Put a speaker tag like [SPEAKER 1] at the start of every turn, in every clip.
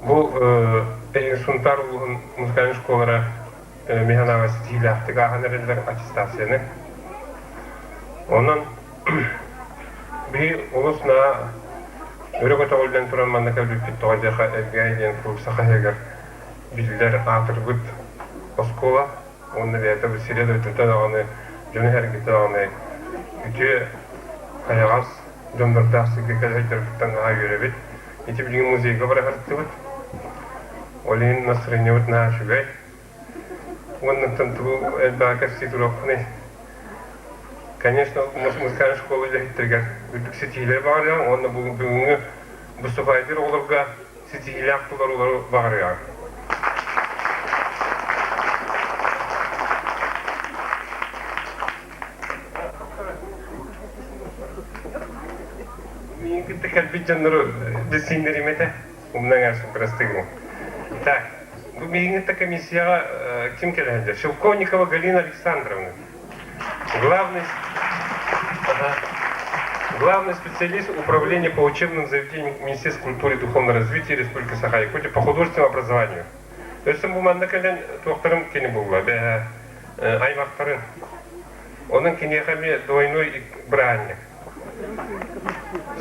[SPEAKER 1] Бу эһиги Сунтаар улууһун музыкальнай школалара мин санаабар ситиһиилээхтик ааһан эрэллэр аттестацияны. Онон биһи олус наһаа өрө көтөҕүллэн туран манна кэлбиппит тоҕо диэхэ Элгээйи диэн куруук саха иһигэр биллэр аатырбыт оскуола уонна бэйэтэ бу сирэ-дойдута даҕаны дьону-сэргэтэ даҕаны үтүө хайаҕас дьоннордоох сиргэ кэлэ сылдьарбыттан наһаа үөрэбит. Ити билигин музейга бара сырыттыбыт. Ол иһин настроениебыт наһаа үчүгэй. Уоннаттан тугу элбэҕи кэпсии туруохпунуй? Конечно, музыкальнай школа үлэһиттэригэр үрдүк ситиһиилэри баҕарыаҕыҥ уонна бүгүҥҥү выступайдыыр оҕолорго ситиһиилээх толоруулары баҕарыаҕыҥ. Миигин кытта кэлбит дьоннору билсииннэрим этэ. Умнан ааспын бырастыы Так, бу миигин кытта комиссияҕа ким кэлэ сылдьар? Шелковникова Галина Александровна. Главный, ага. Главный специалист управления по учебным заведениям Министерства культуры и духовного развития Республики Саха-Якутия по художественному образованию. Өссө бу манна кэлэн туохтарын кини булла, бэһэ аймахтарын. Онон киниэхэ эмиэ двойной бырааһынньык.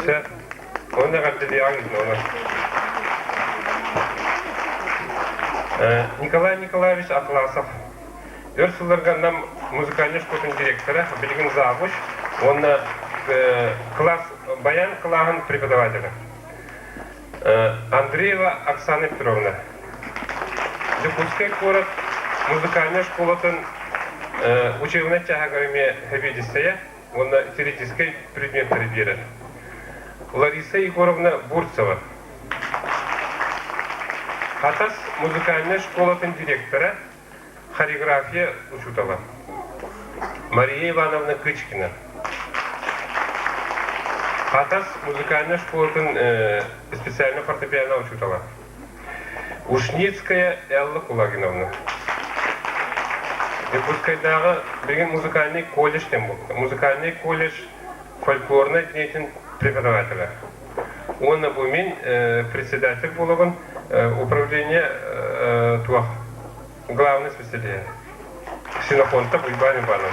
[SPEAKER 1] Сөп. Оны эҕэрдэлиэҕиҥ ону. Николай Николаевич Атласов өр сылларга Нам музыкальнай школатын директора, билигин завуч уонна класс баян кылааһын преподавателэ. Андреева Оксана Петровна Дьокуускай куорат музыкальнай школатын учебнай чааһыгар эмиэ сэбиэдиссэйэ уонна теоретическай предметтэри биэрэр. Лариса Егоровна Бурцева Хатас музыкальнай школатын директора, хореография учуутала. Мария Ивановна Кычкина Хатас музыкальнай школатын специальнай фортепиано учуутала. Ушницкая Элла Кулагиновна. Дьокуускайдааҕы билигин музыкальный колледж диэн буолбута. Музыкальный колледж фольклорнай дьиэтин преподавателэ. Уонна бу мин председатель буолабын управление туох главный специалист Ксенофонтов Уйбаан Иванович.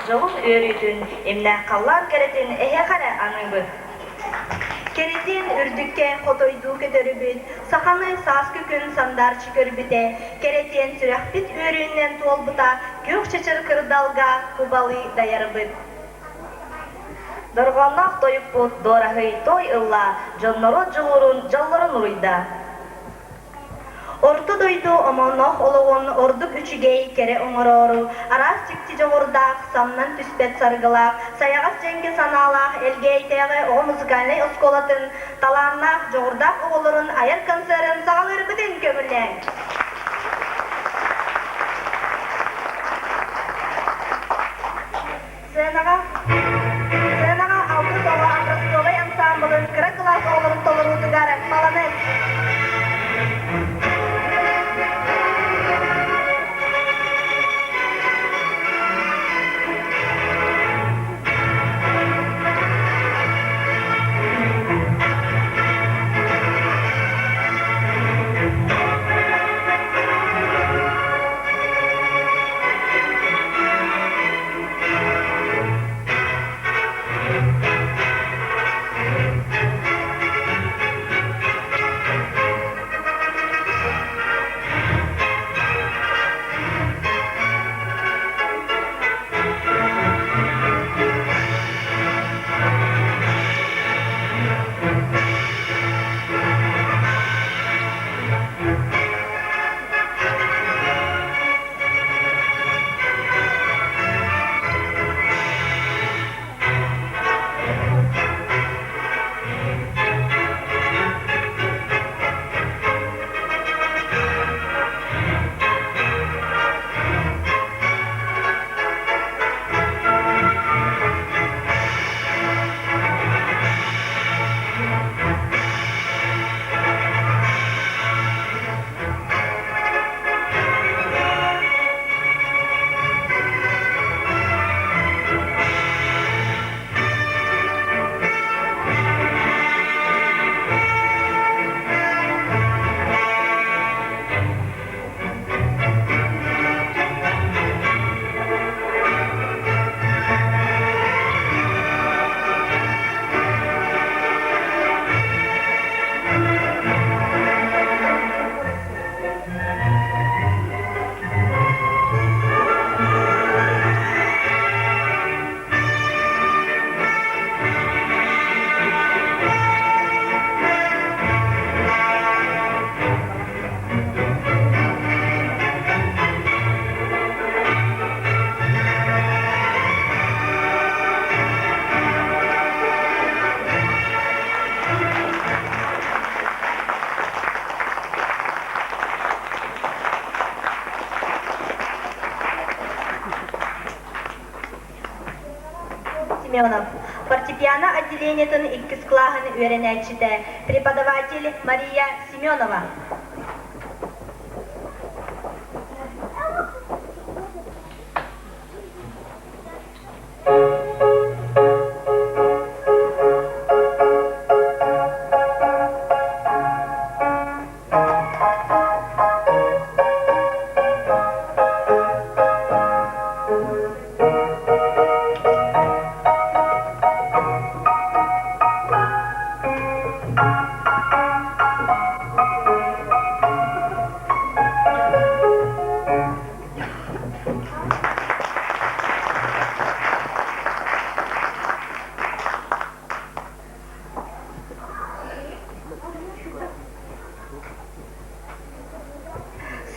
[SPEAKER 2] дьолун үөрүүтүн, имнээх халлаан кэрэтин эһиэхэ эрэ аныыбыт.
[SPEAKER 3] Кэрэтин үрдүккэ хотойдуу көтөрүбүт, саханы сааскы күн сандаарчы көрбүтэ, кэрэтиэн сүрэхпит үөрүүнэн туолбута, күөх чэчир кырдалга кубалыы дайарбыт.
[SPEAKER 2] Дорҕоонноох тойукпут дуораһый той ылла, дьонноруот дьулуурун дьоллорун уруйда.
[SPEAKER 3] Орто дойду омоонноох олоҕун ордук үчүгэй, кэрэ оҥороору, араас дьикти дьоҕурдаах, самнан түспэт саргылаах, сайаҕас дьэҥкэ санаалаах Элгээйитээҕи оҕо музыкальнай оскуолатын талааннаах, дьоҕурдаах оҕолорун айар концерын саҕалыырбытын көҥүллээҥ! Сценаҕа Сценаҕа алтыс оҕо образцовай ансаамбылын кыра кылаас оҕолорун толоруутугар Полонез. Семенов, фортепиано отделениетын иккис кылааһын үөрэнээччитэ, преподаватель Мария Семенова.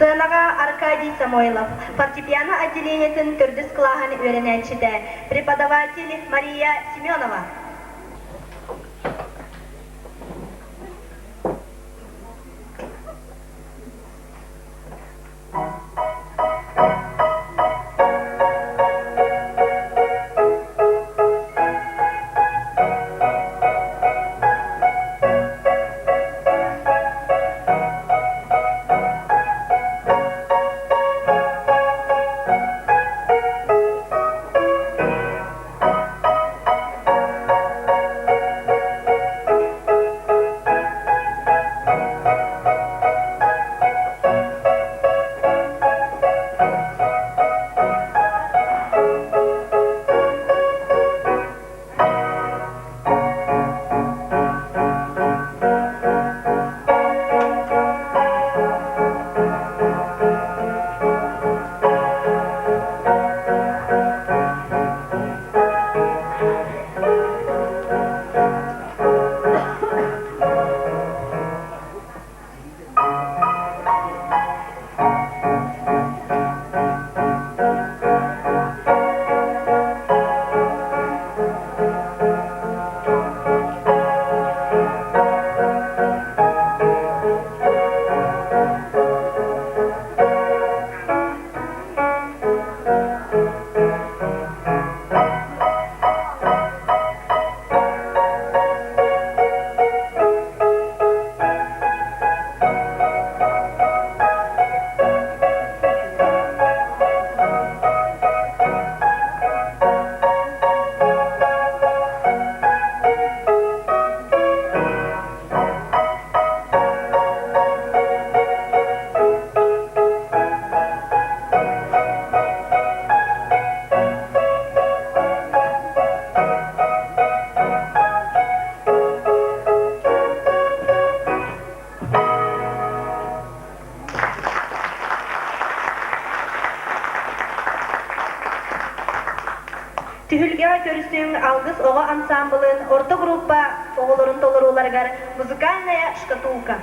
[SPEAKER 3] Сыанаҕа Аркадий Самойлов, фортепиано отделениетын төрдүс кылааһын үөрэнээччитэ, преподаватель Мария Семенова. көрсүҥ Алгыс оҕо ансаамбылын орто группа оҕолорун толорууларыгар «Музыкальная шкатулка».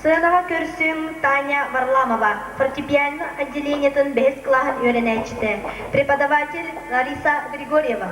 [SPEAKER 3] Сыанаҕа көрсүҥ Таня Варламова, фортепиано отделениетын бэһис кылааһын үөрэнээччитэ, преподаватель Лариса Григорьева.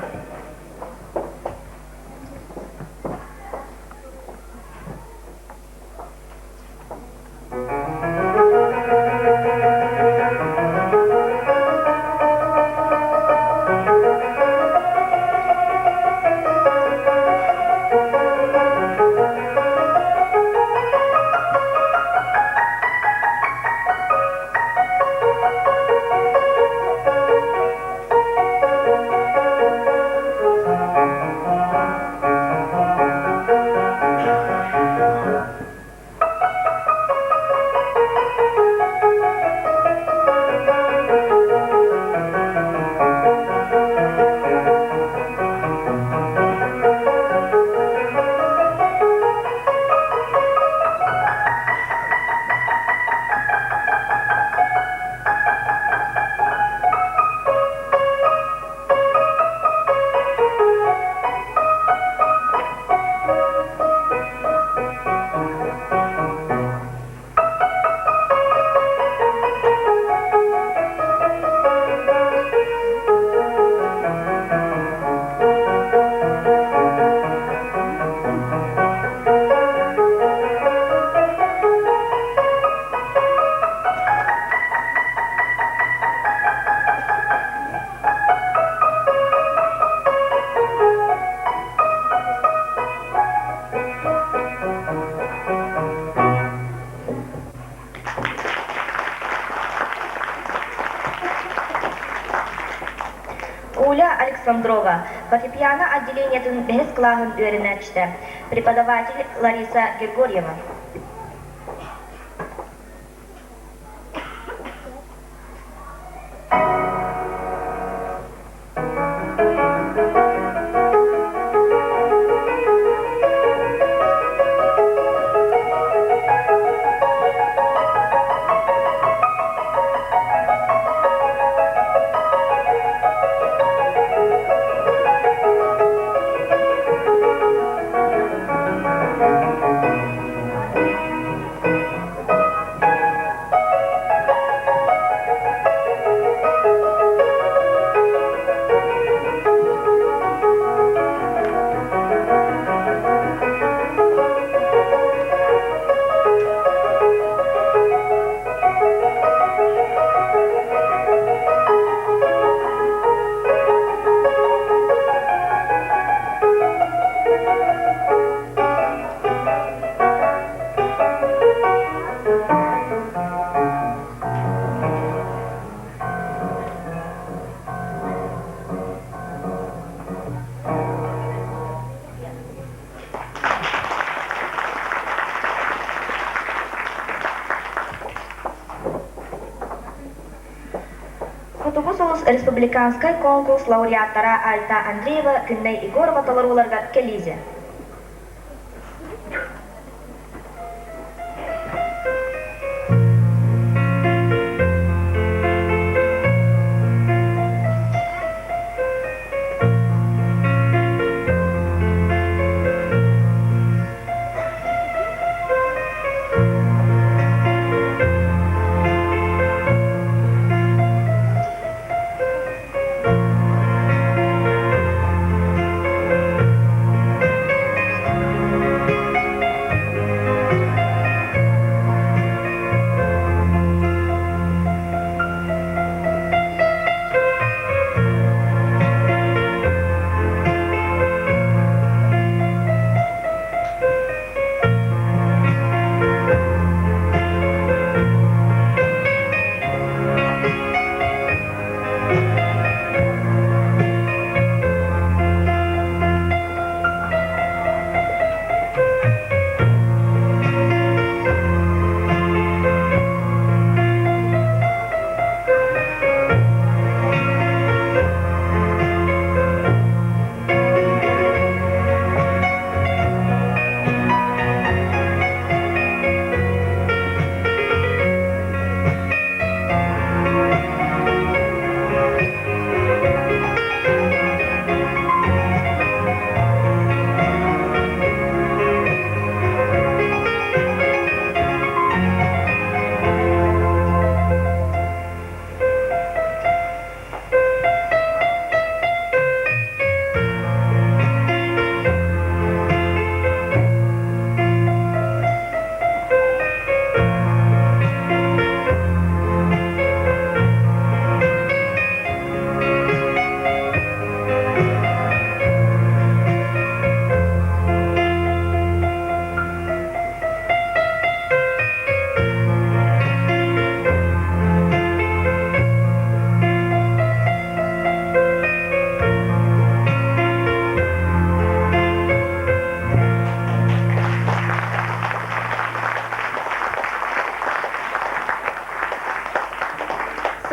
[SPEAKER 2] Александрова, фортепиано отделениетын бэһис кылааһын үөрэнээччитэ, преподаватель Лариса Григорьева. Хотугу сулус республиканскай конкурс лауреаттара Альта Андреева, Күннэй Егорова толорууларыгар кэлиизе.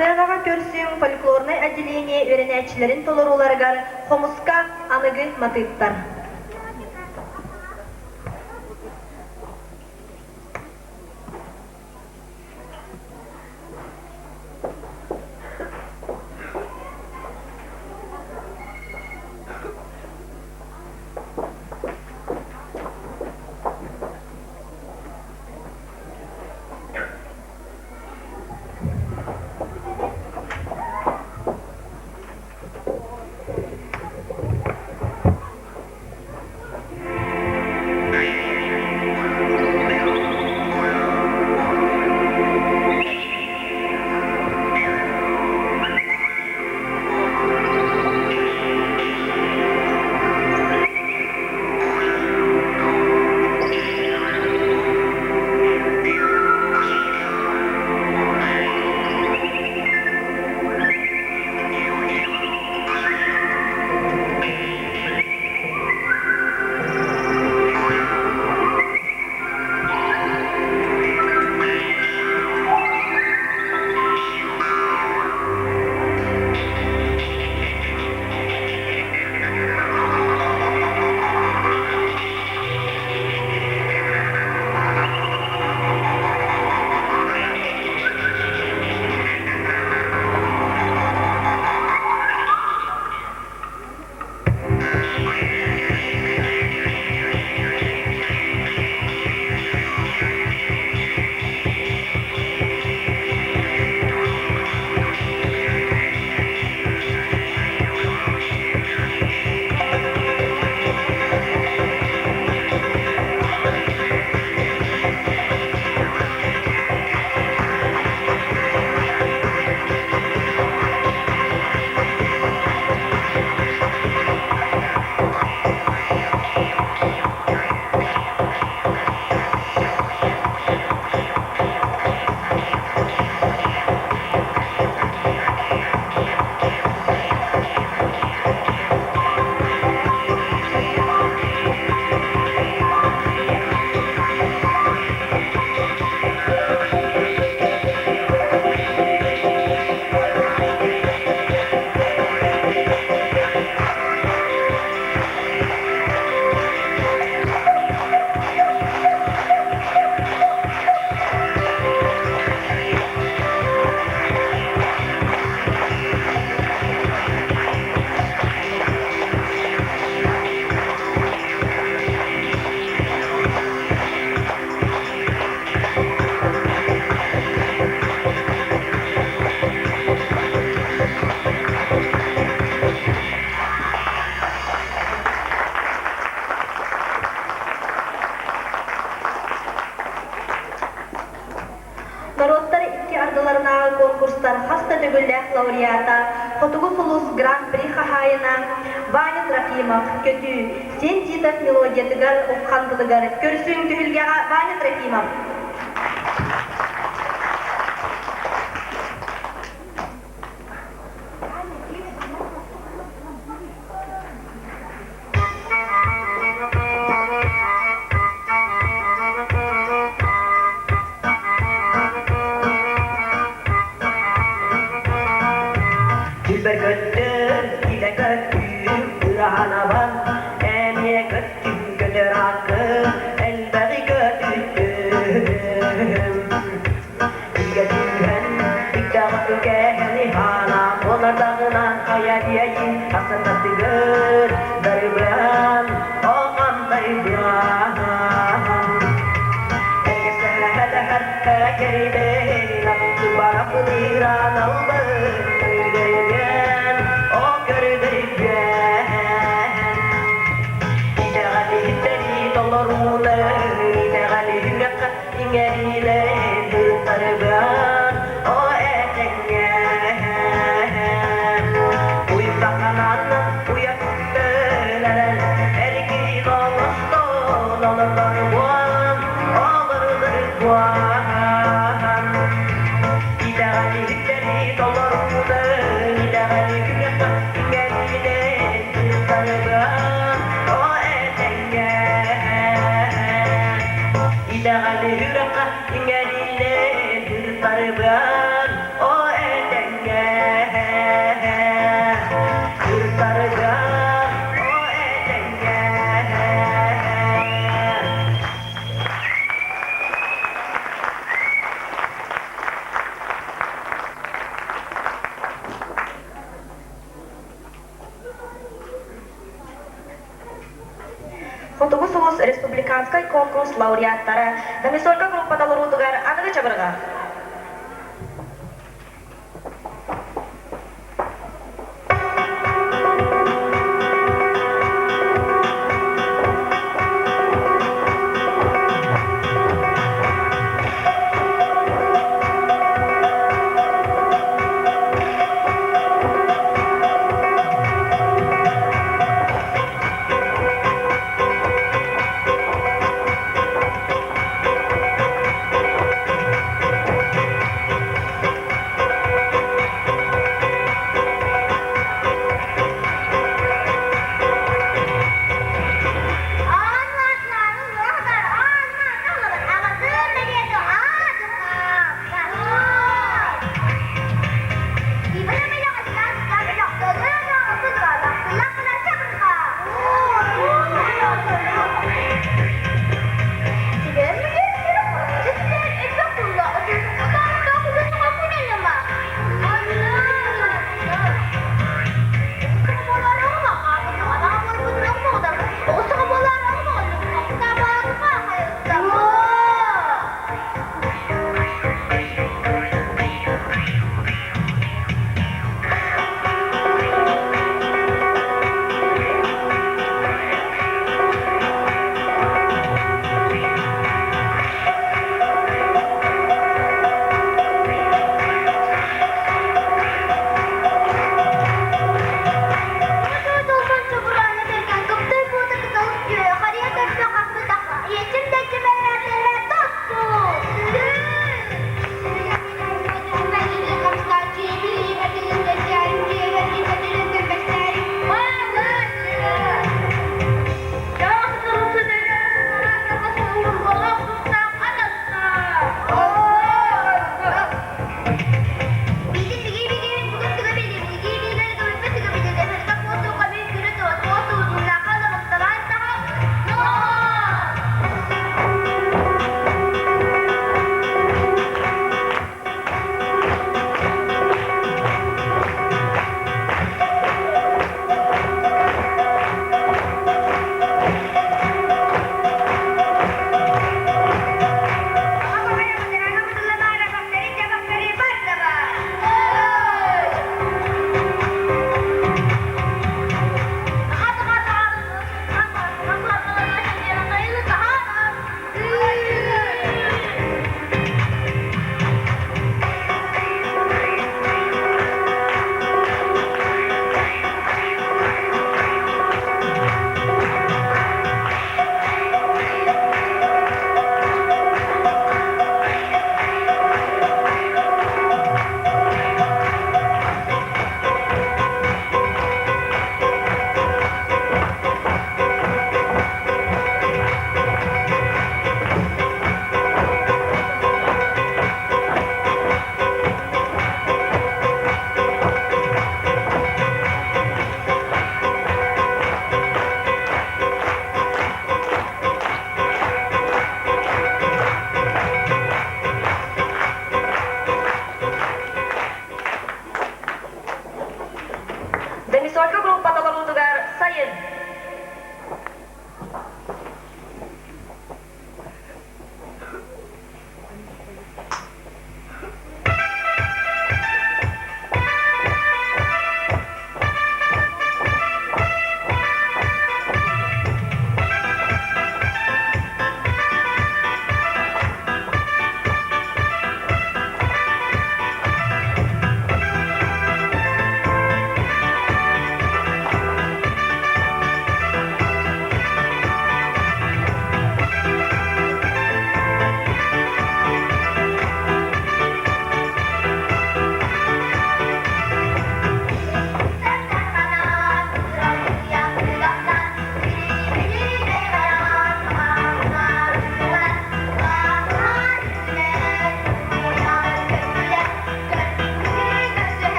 [SPEAKER 3] Сыанаҕа көрсүҥ фольклорнай отделение үөрэнээччилэрин толорууларыгар хомуска аныгы матыыптар. Хотугу сулус Гран-при хаһаайына Ваня Трофимов Көтүү Сен Титов мелодиятыгар Уххан тылыгар көрсүҥ түһүлгэҕэ Ваня Трофимов.
[SPEAKER 4] Күлбэр көттүм, илэ көттүм, ыраанабын, эмиэ көттүм, көтөр аккын, элбэҕи көтүттүм. Илгэ түһэн, иктэҕэ үкэһэн иһаана, буолардаҕынан хайа диэйин, асататыгыр, дарыбыан, оҕам дарыбыан. Итэҕэли үрэххэ иҥэриилээн тыртарыбыан, о этэҥҥэ. Тыртарыбыан, о этэҥҥэ.
[SPEAKER 2] Хотугу сулус республиканскай конкурс лауреаттара Домисолька группа толоруутугар аныгы чабырҕах.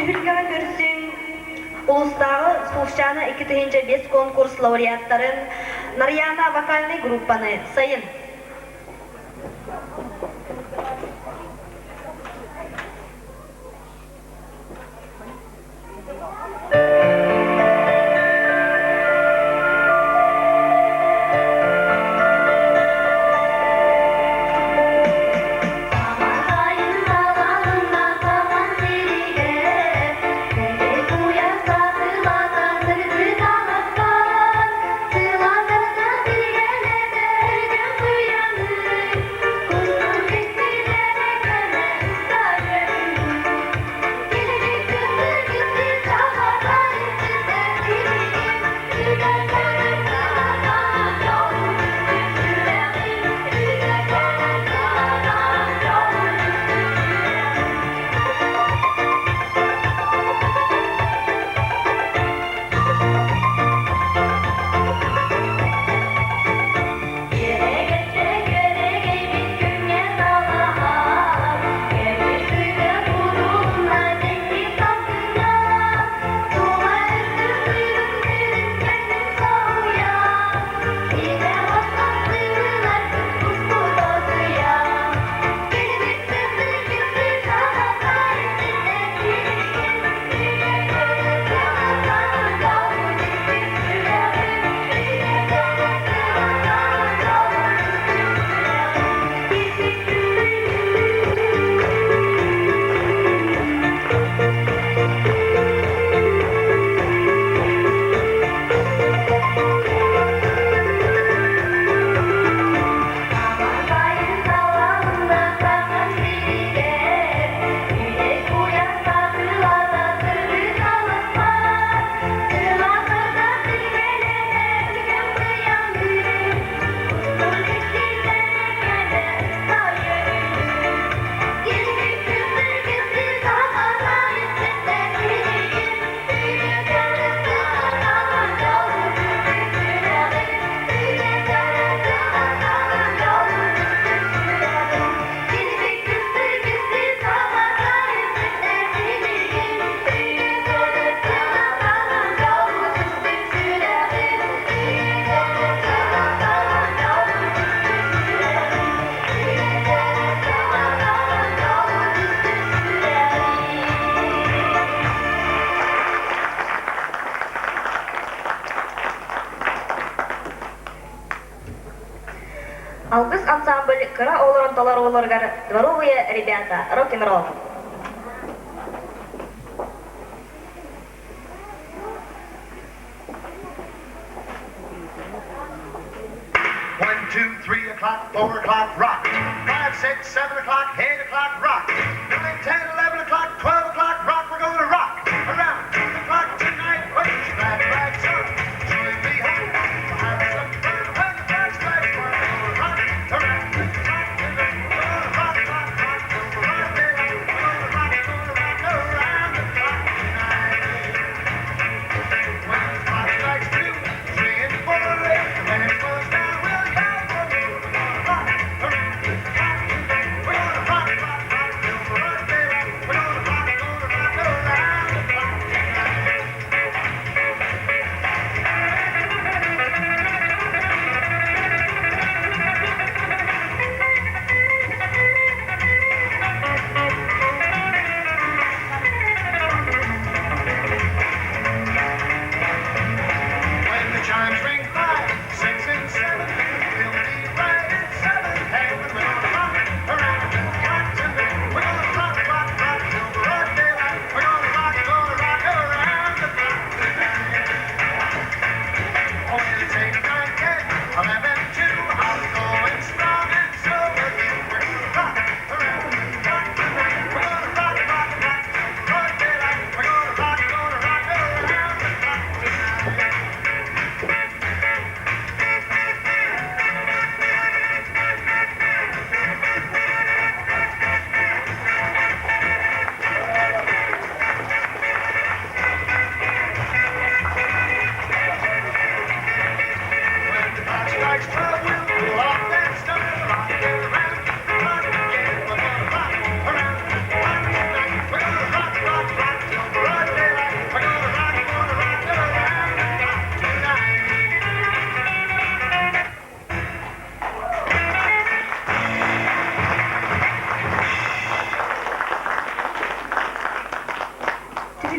[SPEAKER 3] Түһүлгэҕэ көрсүҥ улуустааҕы Сулусчаана 2005 конкурс лауреаттарын Нарьяна вокальнай группаны сайын.
[SPEAKER 2] Алгыс ансамбль кыра олорон толорууларыгар «Дворовые ребята» рок-н-ролл.
[SPEAKER 5] One, two, 3 o'clock, 4 o'clock, rock. 5, 6, 7 o'clock, 8 o'clock, rock. 9, 10, 11 o'clock, 12 o'clock, rock. We're gonna rock around the clock tonight. Put your glad rags on. Join me home. We'll have some fun when the clock strikes one. We're gonna rock around the clock tonight. We're gonna rock, rock, rock, rock, rock. We're gonna rock, gonna rock around the clock tonight. When the clock strikes 2, 3, and 4, the man goes down, we'll yell for more. We're gonna rock around the clock tonight. We're gonna rock, rock, rock.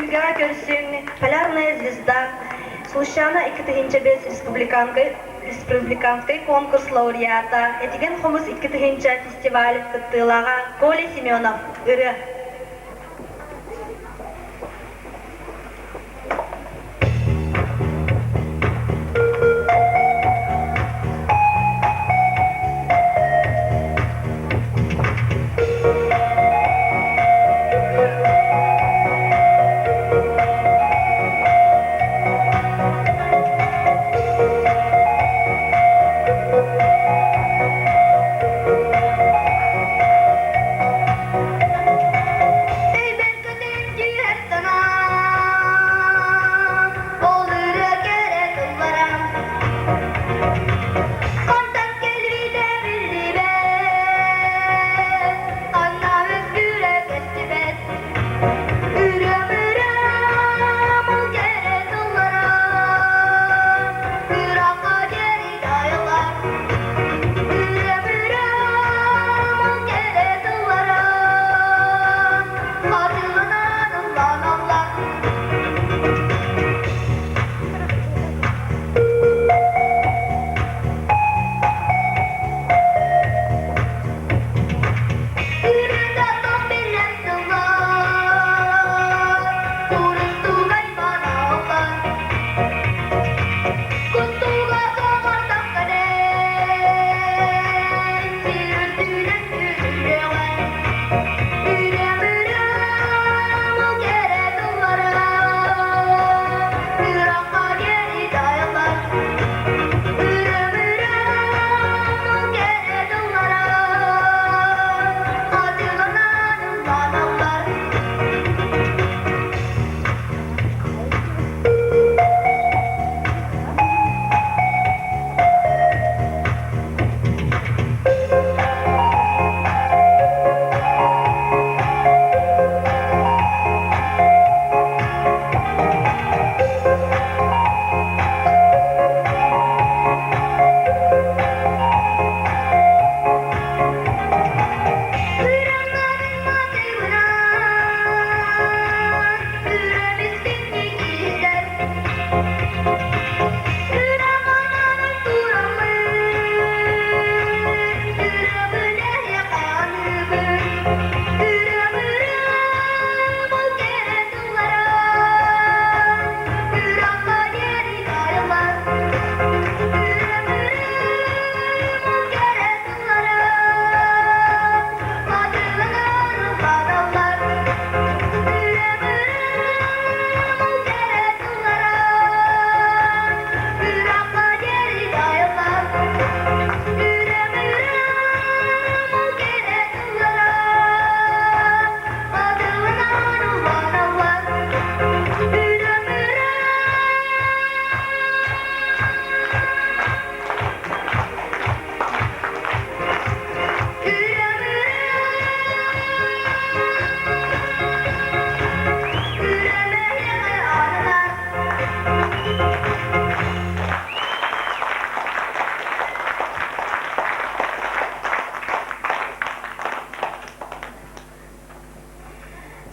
[SPEAKER 3] Түһүлгэҕэ көрсүҥ Полярная звезда Сулусчаана 2005 республиканскай конкурс лауреата, Этигэн хомус 2000 фестиваль кыттыылааҕа Коля Семенов ырыа. Өйбөр көтөн түһэр санаам, ол ырыа кэрэ тыллара. Хантан кэлбитэ биллибэт, ханна үскүүрэ көстүбэт. Ырыам-ырыам, ол кэрэ тыллара, ыраахха диэри дайыллар. Ырыам-ырыам, ол кэрэ тыллара, хатыланан ылланаллар. Ырыата билэр тыллар, курустугай маналлар. Куттуга соҕотох кэлэн, сир үрдүнэн күлүмнэҕэ. Үрэм-үрэм, ол кэрэ тыллара, ыраахха диэри дайаллар. Үрэм-үрэм, ол кэрэ тыллара, хатыланан ылланаллар.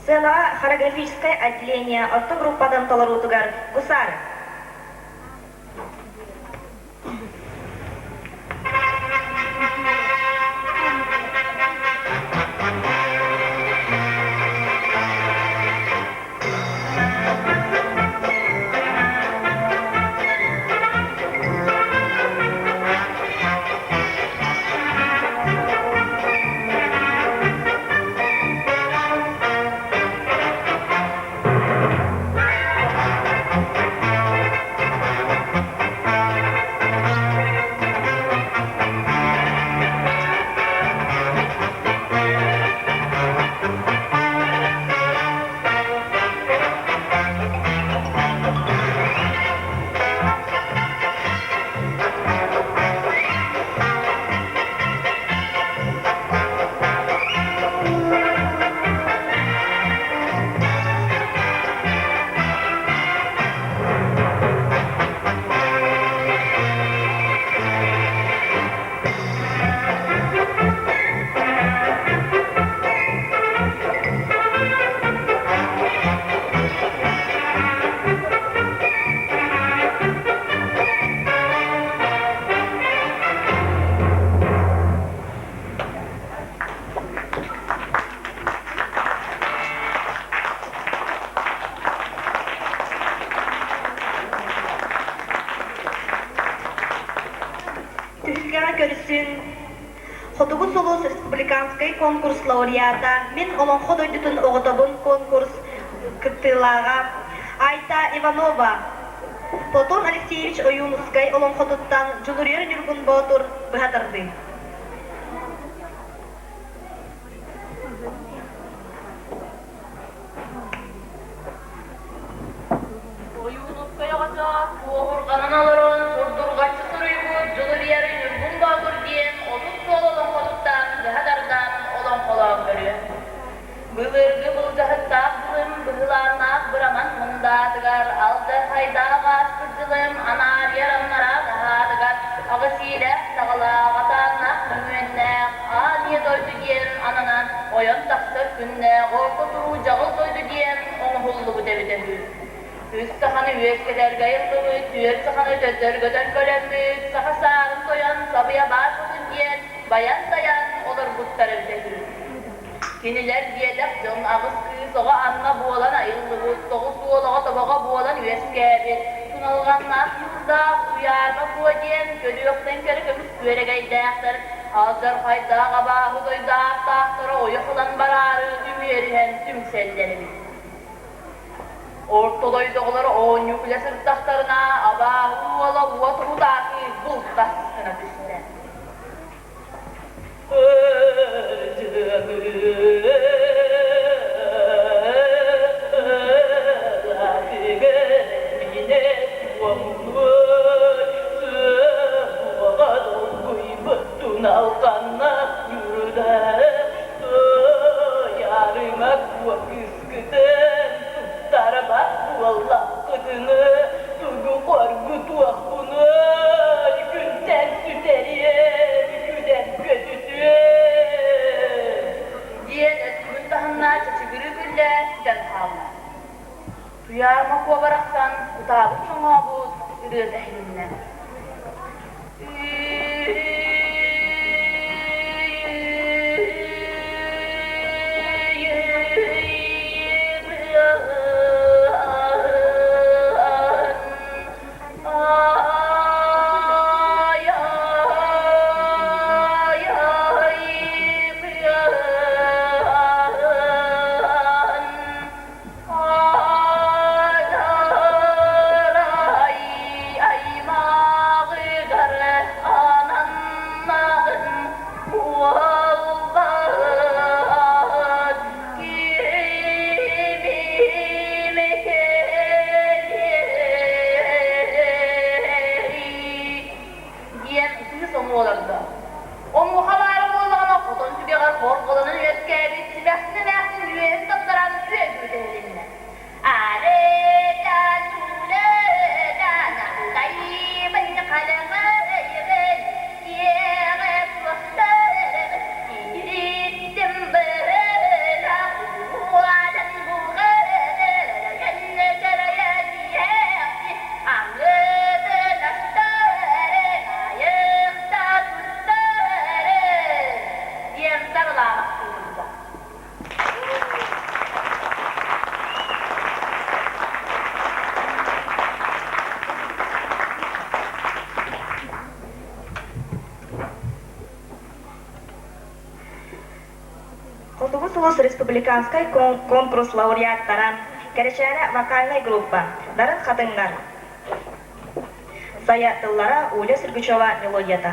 [SPEAKER 2] Сыанаҕа хореографическай отделение орто группатын толоруутугар Гусары.
[SPEAKER 3] Дүпсүн Хотугу сулус республиканскай конкурс лауреата, Мин Олоҥхо дойдутун оҕотобун конкурс кыттыылааҕа Айта Иванова, Платон Алексеевич Ойуунускай олоҥхотуттан Дьулуруйар Ньургун Боотур быһа тардыы.
[SPEAKER 6] Ойуунускай оҕочоос уоһурҕанан олорон сурдурҕаччы суруйбут Дьулуруйар Ньургун Боотур диэн 30 суол олоҥхотуттан быһа тардан олоҥхолоон көрүө. Былыргы былдьаһыктаах дьылым быһылааннаах быраман мындаатыгар, алдьархайдаах ааспыт дьылым анаарыйар аннараа таһаатыгар, аҕыс иилээх саҕалаах, атааннаах мөҥүөннээх, аан ийэ дойду диэн ананан ойон тахсар күннээх орто туруу дьаҕыл дойду диэн оҥоһуллубут эбитэ үһү. Үс саханы үөскэтэргэ айыллыбыт, түөрт саханы төттөргөтөн көлөммүт, саха саарын тойон сабыйа баар хотун диэн байан-тайан олорбуттар эбитэ үһү. Кинилэр диэтэх дьон аҕыс кыыс оҕо анна буолан айыллыбыт, тоҕус уол оҕо тобоҕо буолан үөскээбит, туналҕаннаах ньуурдаах Туйаарба Куо диэн көрүөхтэн кэрэ көмүс күөрэгэйдээхтэр, алдьархайдаах абааһы дойду ааттаахтара ойох ылан бараары үмүөрүһэн түмсэллэр эбит. Орто дойду оҕолоро оонньуу күлэ сырыттахтарына, абааһы уола уот уһутаакы бултас гына түстэ. Тугу хоргутуохпунуй, күнтэн сүтэриэм, күлэн көтүтүөм диэн өттүгүн таһынна чачыгырыы күллэ сүтэн хаалла. Туйаарма куо барахсан кутаабыт соҥообут ырыата иһилиннэ. Диэн ытыы соҥуоларда. Онуоха баара буоллаҕына хотон түгэҕэр хорҕолонон үөскээбит симэхсин эмээхсин үөһүн таттаран үөгү тэһилиннэ. Диэн сарылаабахтыырбыта.
[SPEAKER 2] Хотугу сулус республиканскай конкурс лауреаттара, Кэрэчээнэ вокальнай группа, Дарын хатыҥнар, Сайа тыллара Оля Сергучева мелодията.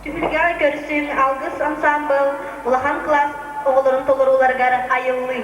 [SPEAKER 3] Түһүлгэҕэ көрсүҥ Алгыс ансаамбыл улахан кылаас оҕолорун толорууларыгар айыллыы.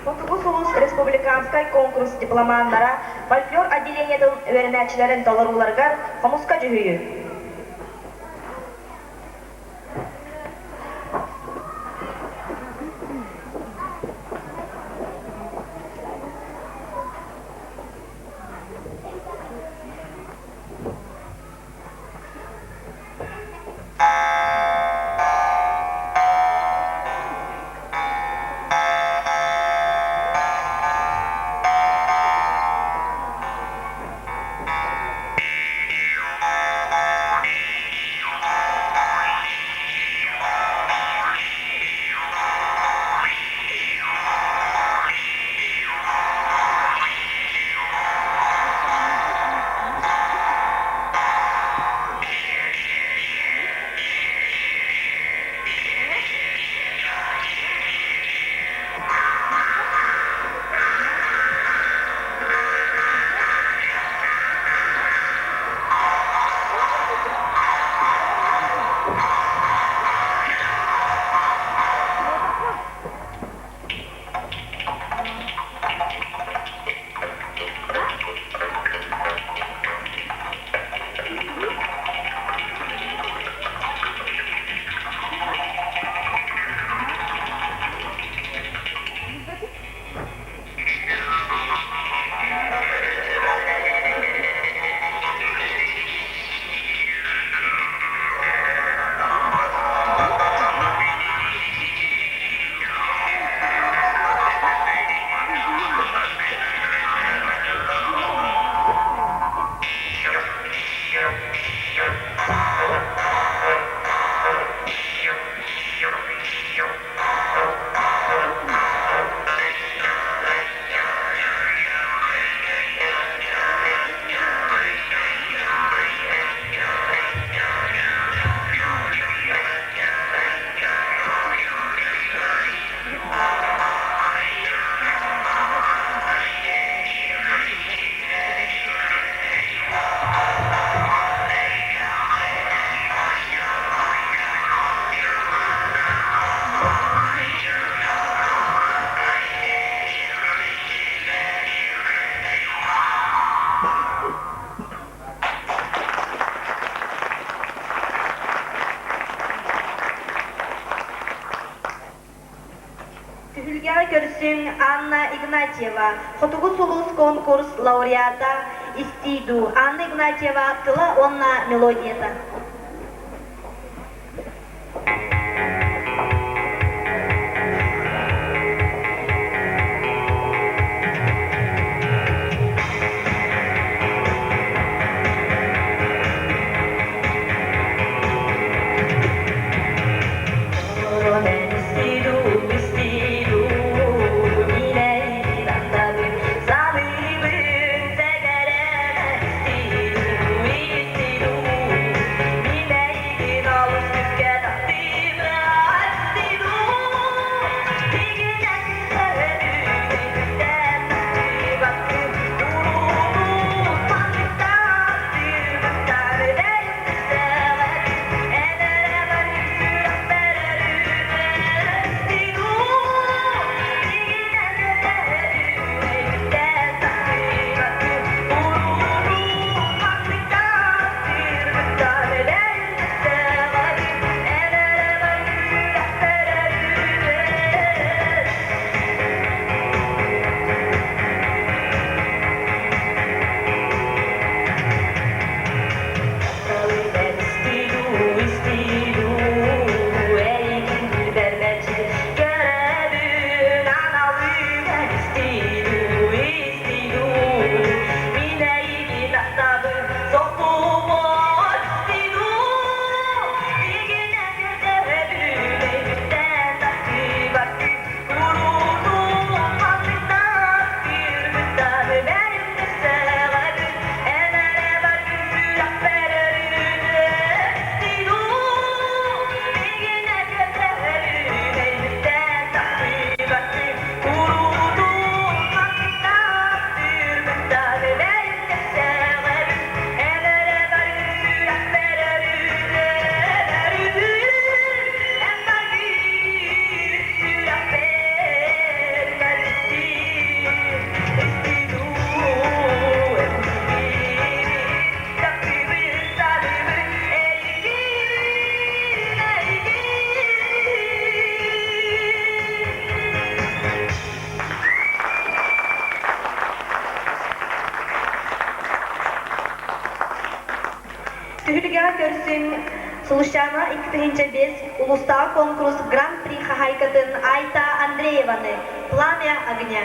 [SPEAKER 3] Хотугу сулус республиканскай конкурс дипломаннара фольклор отделениетын үөрэнээччилэрин толорууларыгар хомуска дьүһүйүү. көрсүҥ Анна Игнатьева, Хотугу сулус конкурс лауреата Истии дуу Анна Игнатьева тыла уонна мелодията. Түһүлгэҕэ көрсүҥ Сулусчаана 2005 улуустааҕы конкурс Гран-при хаһаайкатын Айта Андрееваны «Пламя огня».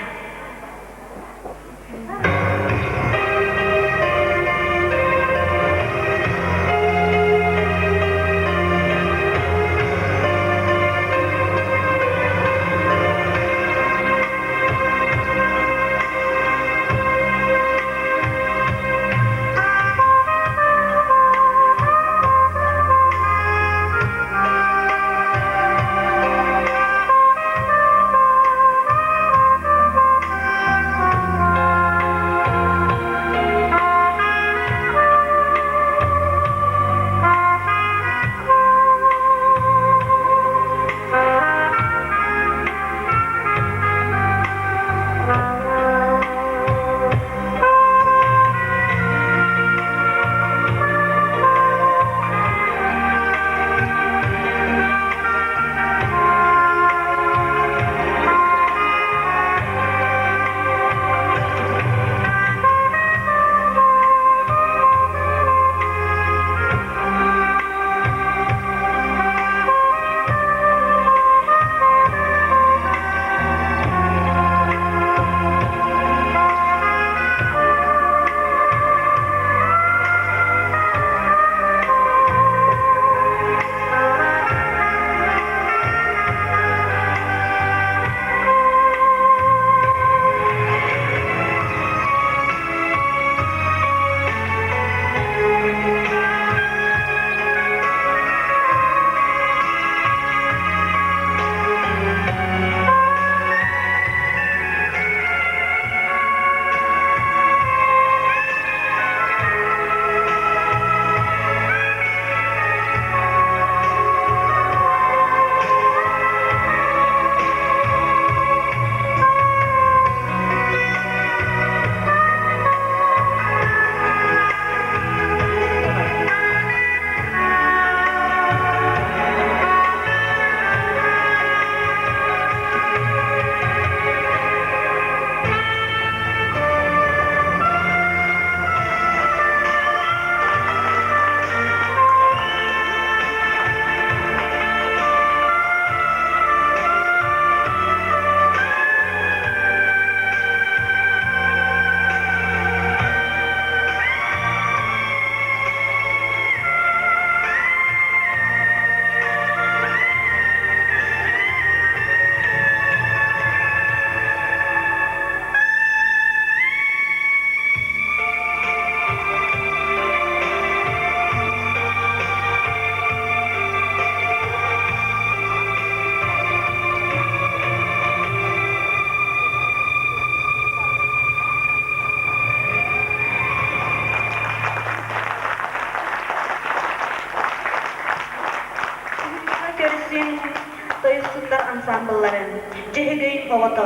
[SPEAKER 3] ансаамбылларын Дьөһөгөй оҕото.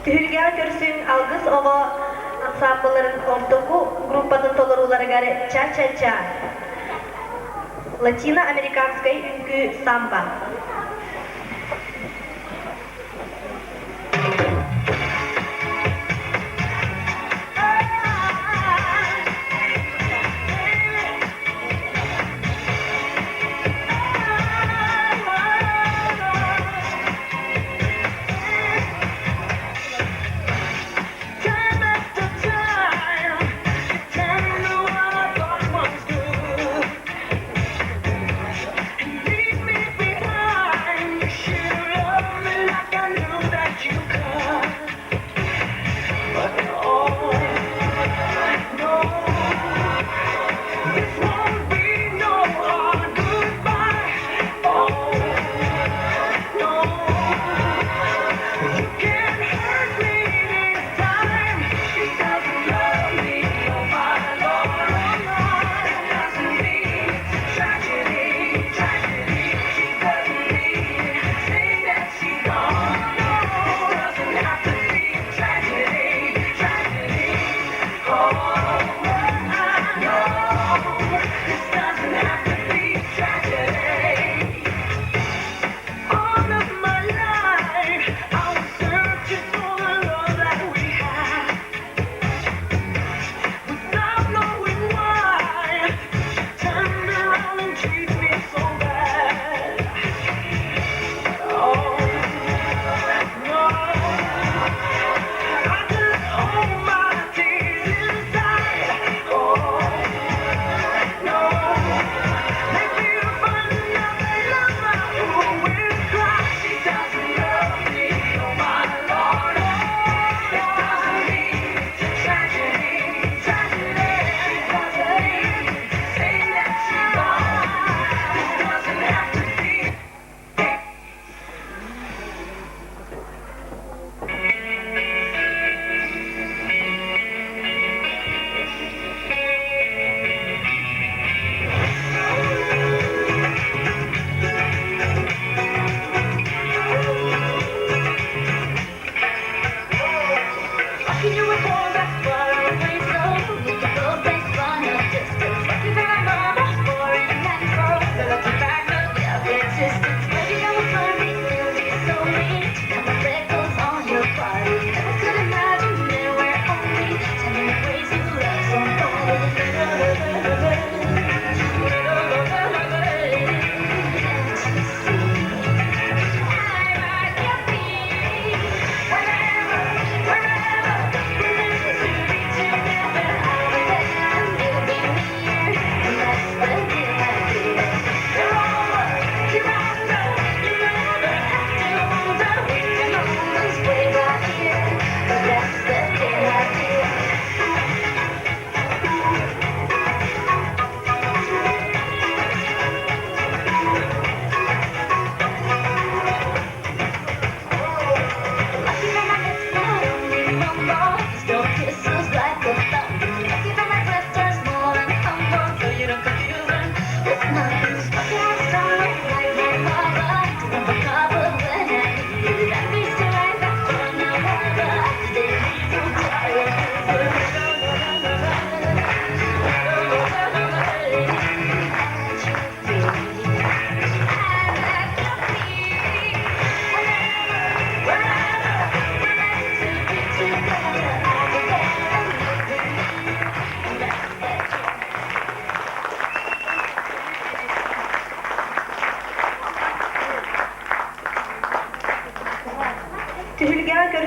[SPEAKER 3] Түһүлгэҕэ көрсүҥ Алгыс оҕо ансаамбылларын ортоку группатын толорууларыгар Ча-ча-ча латино-американскай үҥкүү самба.
[SPEAKER 7] Time after time, you turn to what I thought was good and leave me behind.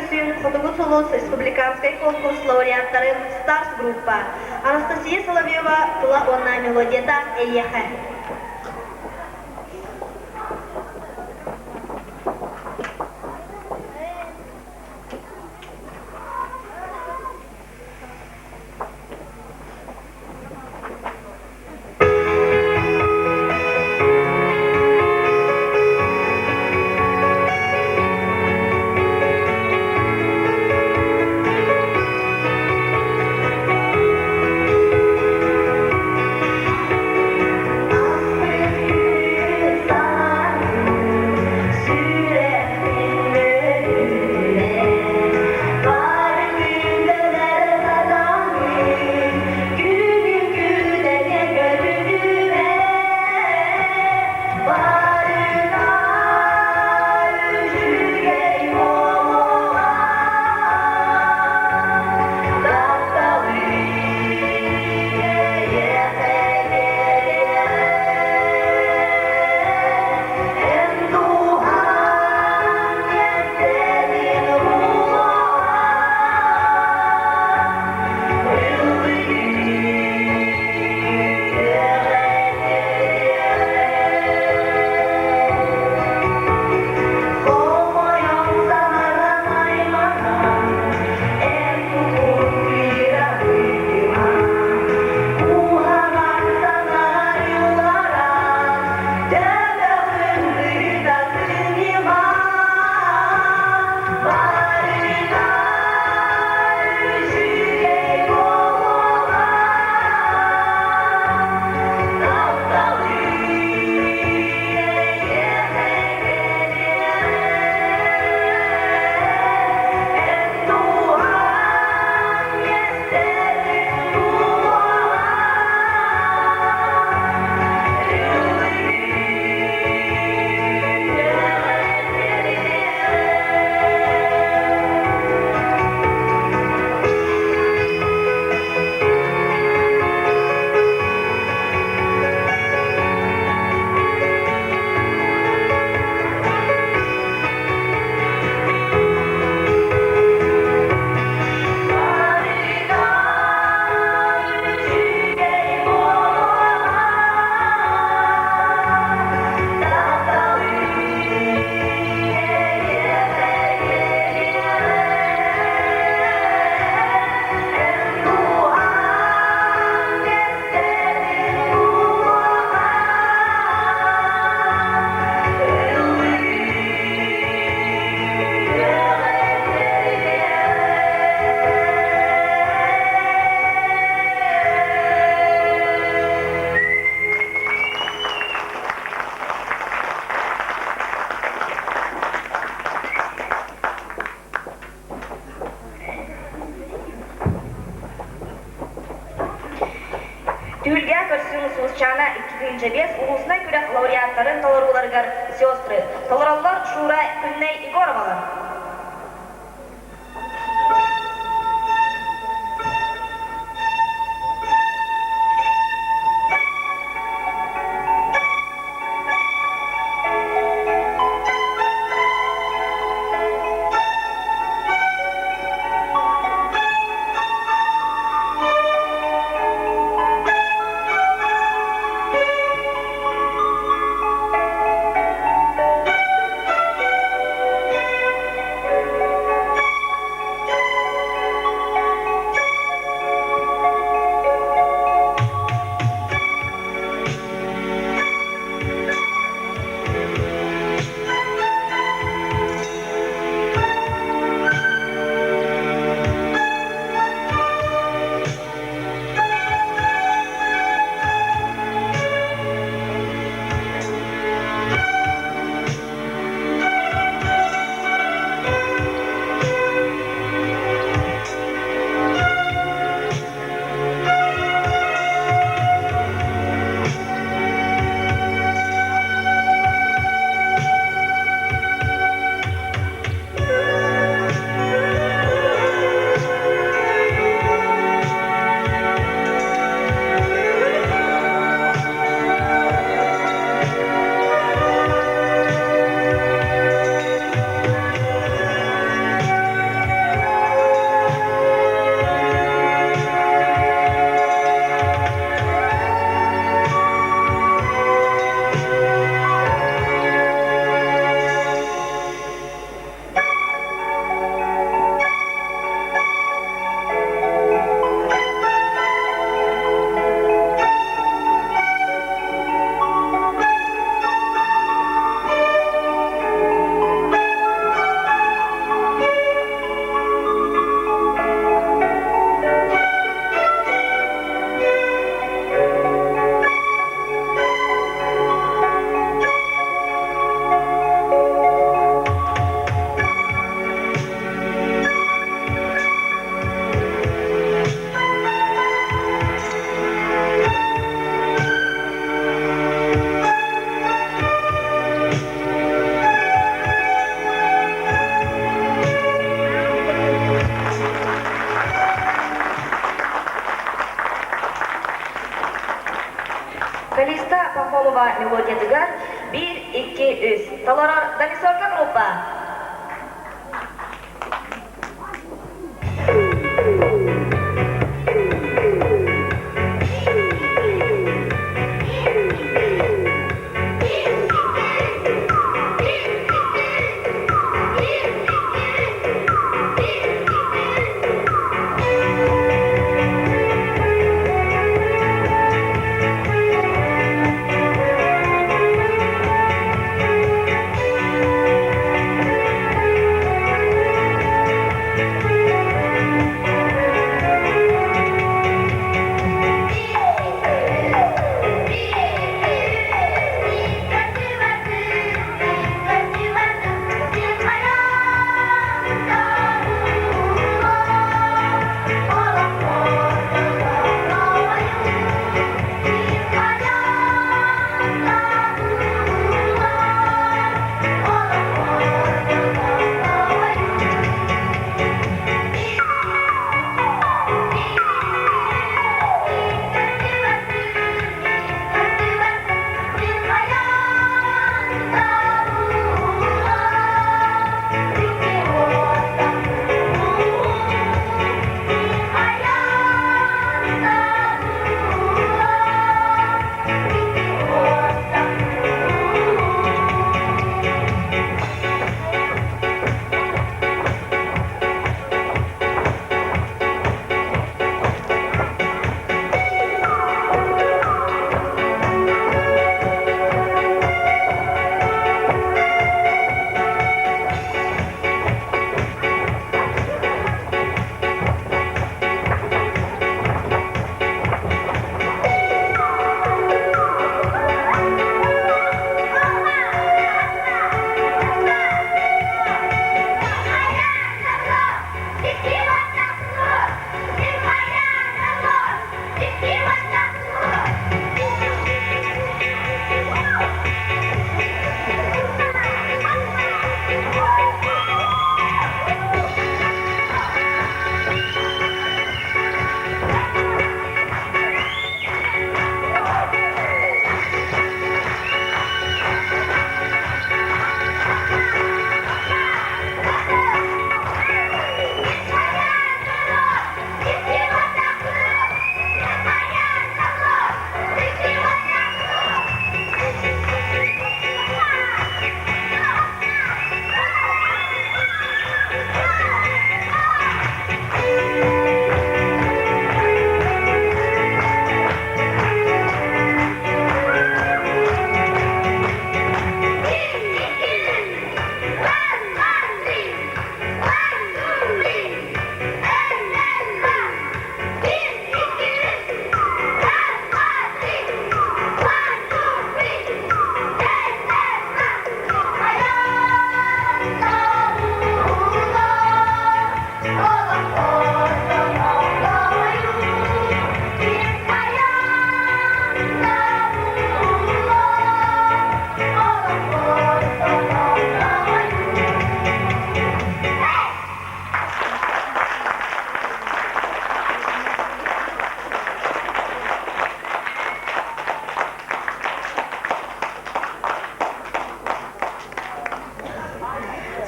[SPEAKER 3] көрсүҥ Хотугу сулус республиканскай конкурс лауреаттарын Старс группа Анастасия Соловьева тыла уонна мелодията эйиэхэ.
[SPEAKER 2] Түһүлгэ көрсүҥ Сулусчаана 2005 улуусунай күрэх лауреаттарын толорууларыгар сестры толороллор Шура Күннэй Егоровалар. Калиста Пахомова мелодиятыгар Биир, икки, үс. Толорор Домисорга группа.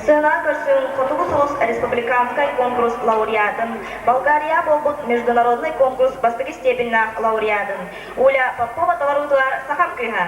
[SPEAKER 2] Сыана көрсүҥ Хотугу сулус республиканскай конкурс лауреатын, Болгария буолбут международный конкурс бастакы степеннээх лауреатын Уля Попова толоруутугар Сахам кыыһа.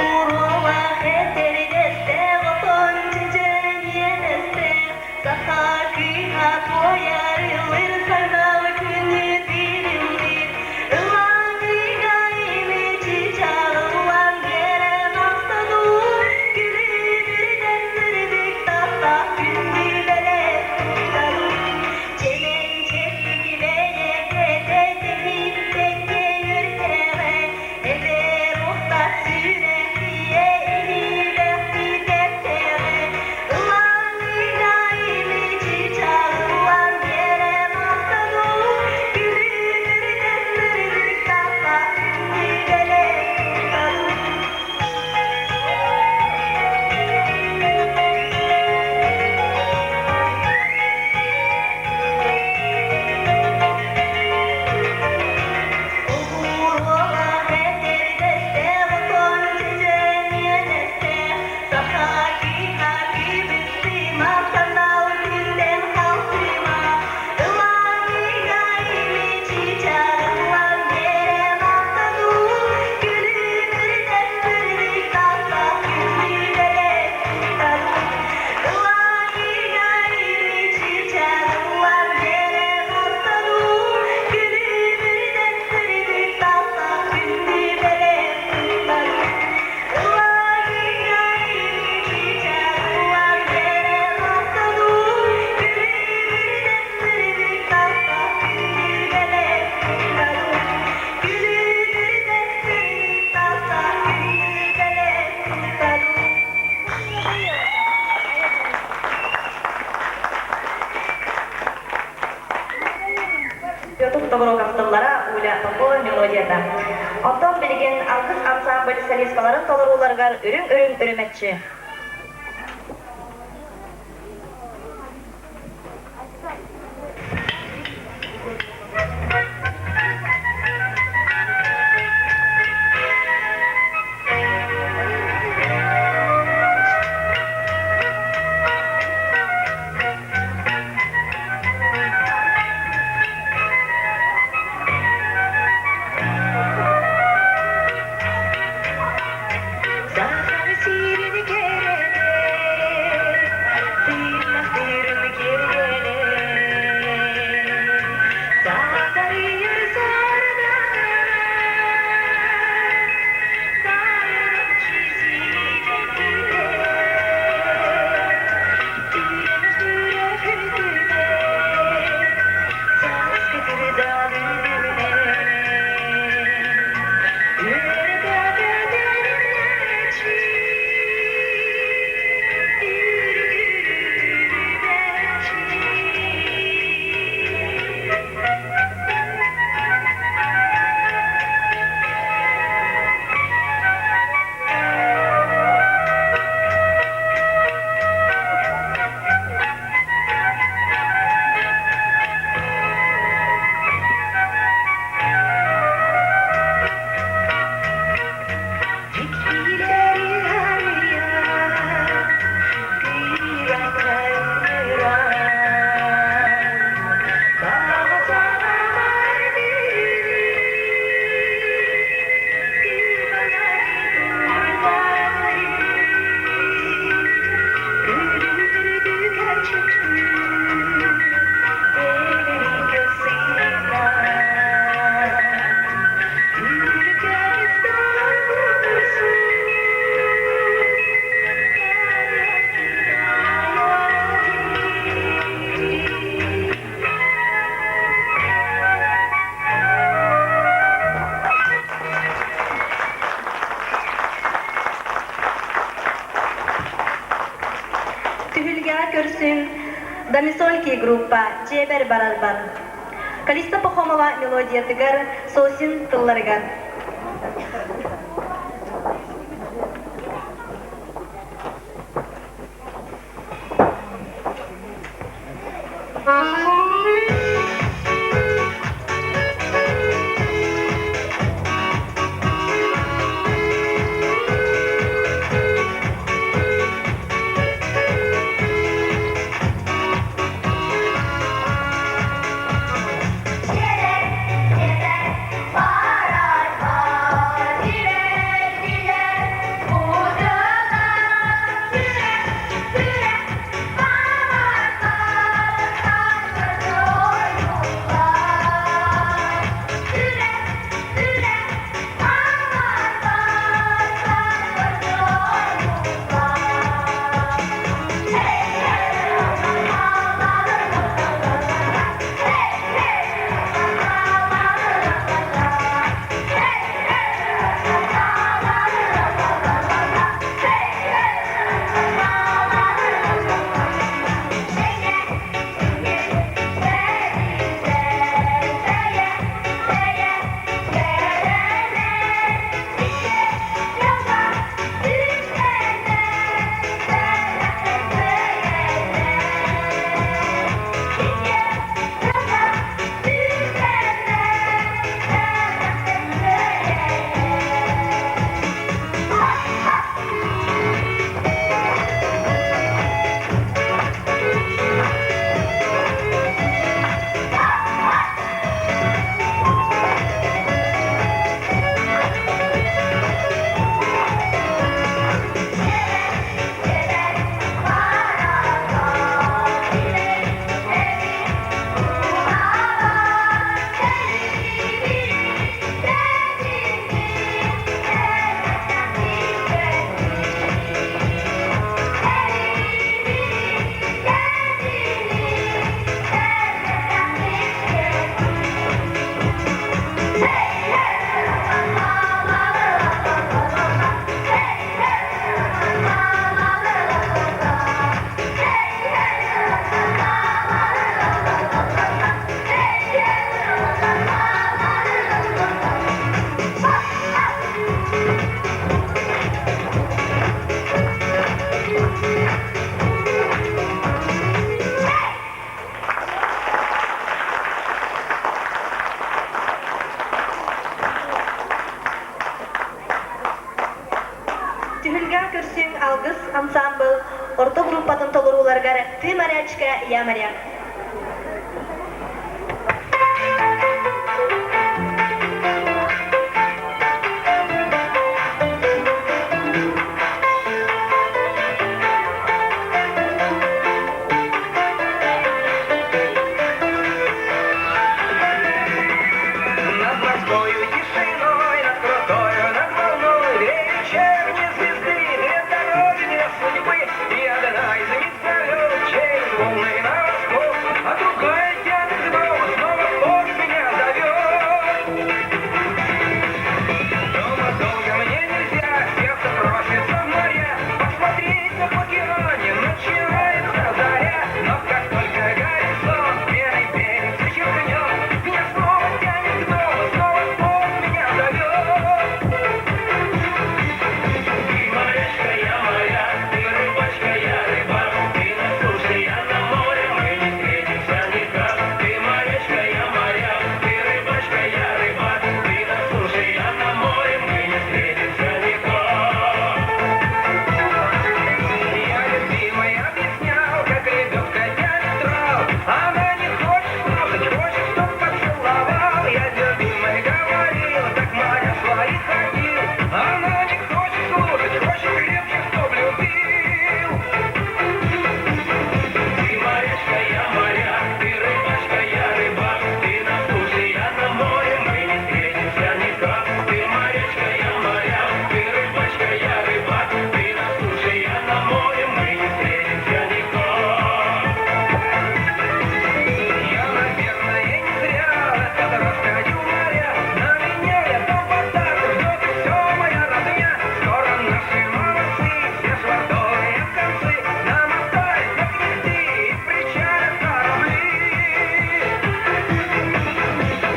[SPEAKER 3] Уруулаах этэрдэстээх отон дьэдьэн иэдэстээх саха кыыһа туойар ыллыр санаалы күнү тиэрэ.
[SPEAKER 2] Петр Тобуроков тыллара, Уля Попова мелодията. Оттон билигин Алгыс ансамбль солисткаларын толорууларыгар үрүҥ-үрүҥ үрүмэччи.
[SPEAKER 4] Сахам сирин кэрэтэ, тыыннахтыырын киэргэлэ, саатарыйар сардаҥа, сарылаччы сибэккитэ, Тирэхтиирэ күтүнэ, сааскы кырдаал үрдүнэ, үөрэ-көтө тэллэччи, үргүрүбэччи. Дьиктилэри арыйар, кыыран-кыыран, баҕа санаалар
[SPEAKER 3] Түһүлгэҕэ көрсүҥ Домисольки группа дьиэбэр барарбар. Калиста Пахомова мелодиятыгар, Сосин тылларыгар.
[SPEAKER 2] Барар бар.
[SPEAKER 3] көрсүҥ Алгыс ансаамбыл орто группатын толорууларыгар Ты морячка, я моряк.
[SPEAKER 7] Над морскою тишиной, над крутою, над волной Две вечерние звезды, две дороги, две судьбы. И одна из них зовет через волны на восход, А другая тянет к дому, снова в порт меня зовет. Дома долго мне нельзя, сердце просится в моря, Посмотреть, как в океане начинается заря. Но как только горизонт белый берег зачеркнет, Меня снова тянет к дому, снова порт меня зовет. Ты морячка, я моряк, ты рыбачка, я рыбак, Ты на суше, я на море, мы не встретимся никак. Ты морячка, я моряк, ты рыбачка, я рыбак, Ты на суше, я на море, мы не встретимся никак. Я любимой объяснял, как лебедка тянет трал. Она не хочет слушать, хочет, чтоб поцеловал. Я любимой говорил, так моря свои ходил. Она не хочет слушать, хочет крепче, чтоб любил. Ты морячка, я моряк, ты рыбачка, я рыбак, Ты на суше, я на море, мы не встретимся никак. Ты морячка, я моряк, ты рыбачка, я рыбак, Ты на суше, я на море, мы не встретимся никак. Я, наверное, не зря этот раз ходил в моря. На меня я там подарок ждет и все моя родня. Скоро наши молодцы, все швартовые концы намотают на кнехты и причалят корабли.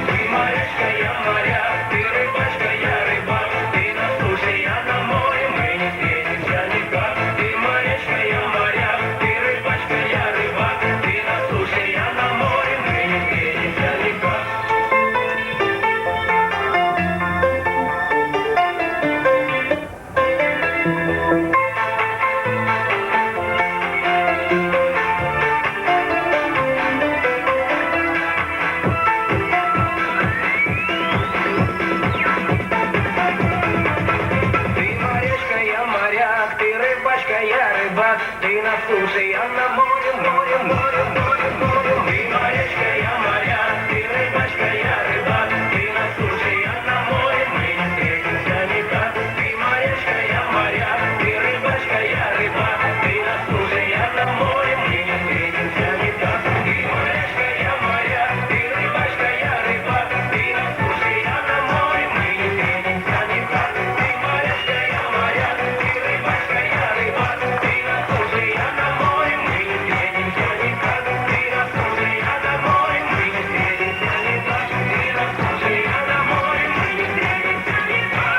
[SPEAKER 7] Ты морячка, я моряк, ты рыбачка, я рыбак, Ты на суше, я на море, мы не встретимся никак. Ты морячка, я моряк, ты рыбачка, я рыбак, Ты на суше, я на море, мы не встретимся никак. Ты морячка, я моряк, ты рыбачка, я рыбак, Ты на суше, я на море, море, море, море, море. Ты морячка, я моряк, ты рыбачка, я рыбак, Ты на суше, я на море, мы не встретимся никак. Ты морячка, я моряк, ты рыбачка, я рыбак, Ты на суше, я на море, мы не встретимся никак. Ты морячка, я моряк, ты рыбачка, я рыбак, Ты на суше, я на море, мы не встретимся никак. Ты морячка, я моряк, ты рыбачка, я рыбак, Ты на суше, я на море, мы не встретимся никак. Ты на суше, я на море, мы не встретимся никак. Ты на суше, я на море, мы не встретимся никак.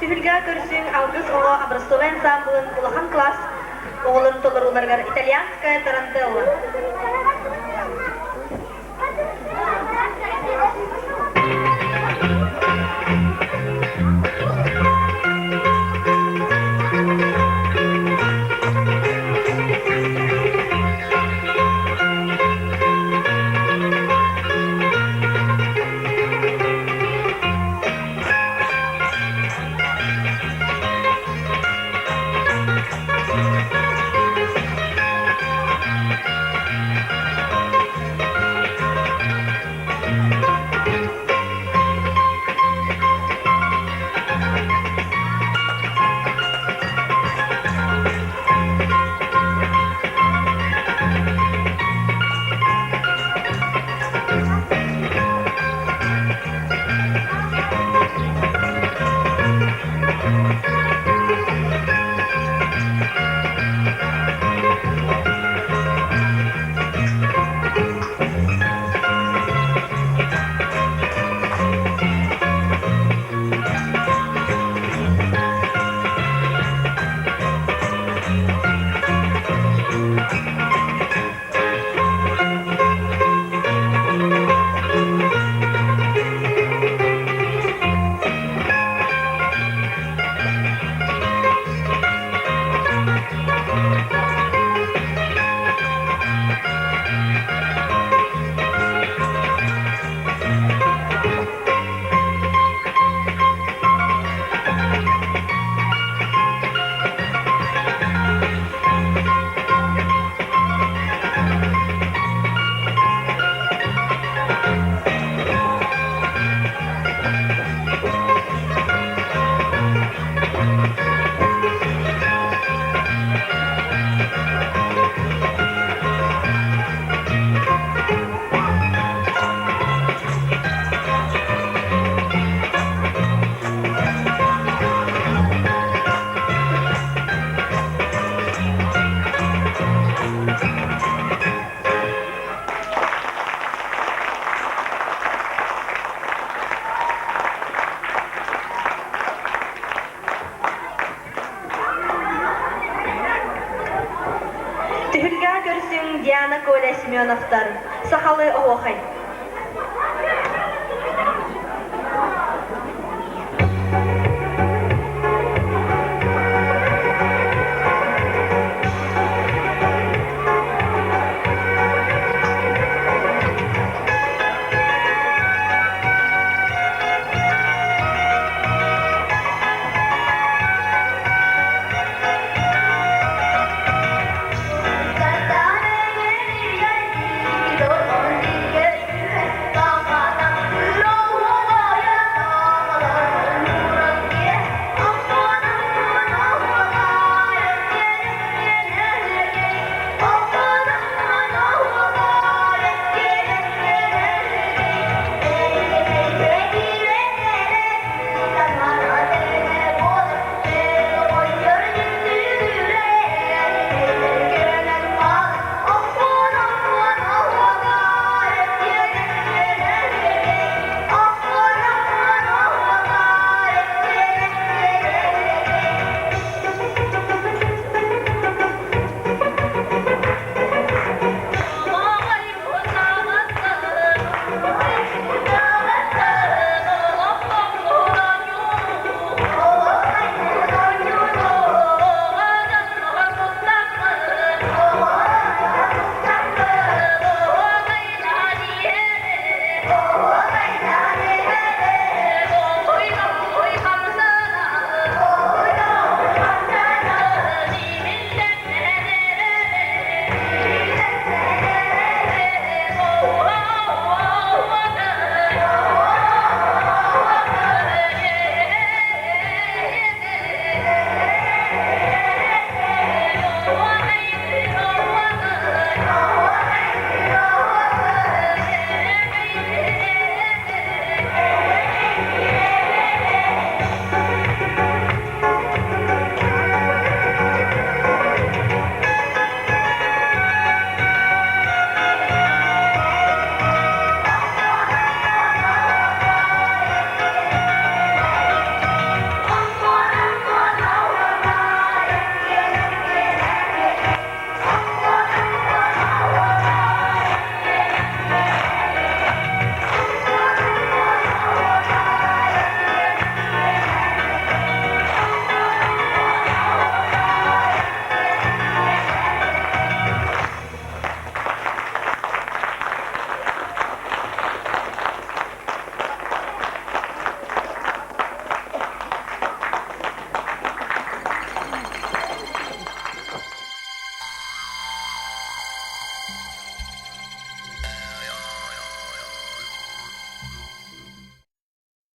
[SPEAKER 3] Түһүлгэ көрсүҥ Алгыс оҕо образцовай ансаамбылын улахан кылаас оҕолорун толорууларыгар итальянская тарантелла. Түһүлгэҕэ көрсүҥ Диана Коля Семеновтар. Сахалыы оһуохай.